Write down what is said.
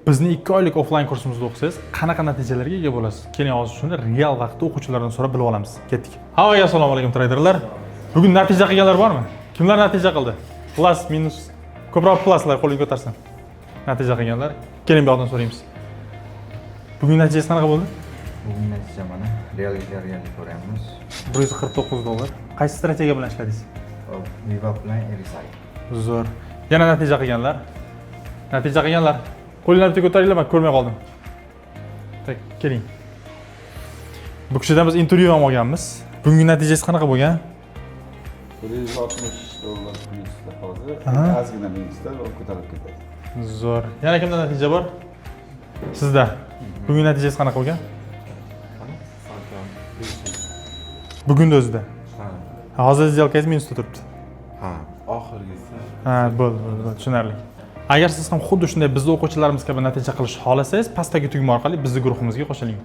Bizni 2 oylik offlayn kursimizda o'qisangiz, qanaqa natijalarga ega bo'lasiz? Keling, hozir shuni real vaqtda o'quvchilardan so'rab bilib olamiz. Ketdik. Hammaga assalomu alaykum, treyderlar. Bugun natija qilganlar bormi? Kimlar natija qildi? Plus, minus. Ko'proq pluslar qo'lini ko'tarsin. Natija qilganlar. Keling, bu yoqdan so'raymiz. Bugun natijasi qanaqa bo'ldi? Bugun natija mana realga reallik ko'ryapmiz. 149 dollar. Qaysi strategiya bilan ishladingiz? Hop, VWAP bilan RSI. Zo'r. Yana natija qilganlar. Natija qilganlar. Qo'linglarni bitta ko'taringlar, man ko'rmay qoldim. Так, keling. Bu kishidan biz intervyu ham olganmiz. Bugungi natijasi qanaqa bo'lgan? 160 dollar plyusda hozir. Ozgina minusda va ko'tarilib ketadi. Zo'r. Yana kimda natija bor? Sizda. Bugungi natijasi qanaqa bo'lgan? Salkam 500. Bugunni o'zida. Ha. Ha, hozir сделка ngiz minusda turibdi. Ha, oxirgisi. Ha, bo'ldi, bo'ldi, bo'ldi, tushunarli. Agar siz ham xuddi shunday bizni o'quvchilarimiz kabi natija qilishni xohlasangiz, pastdagi tugma orqali bizni guruhimizga qo'shiling.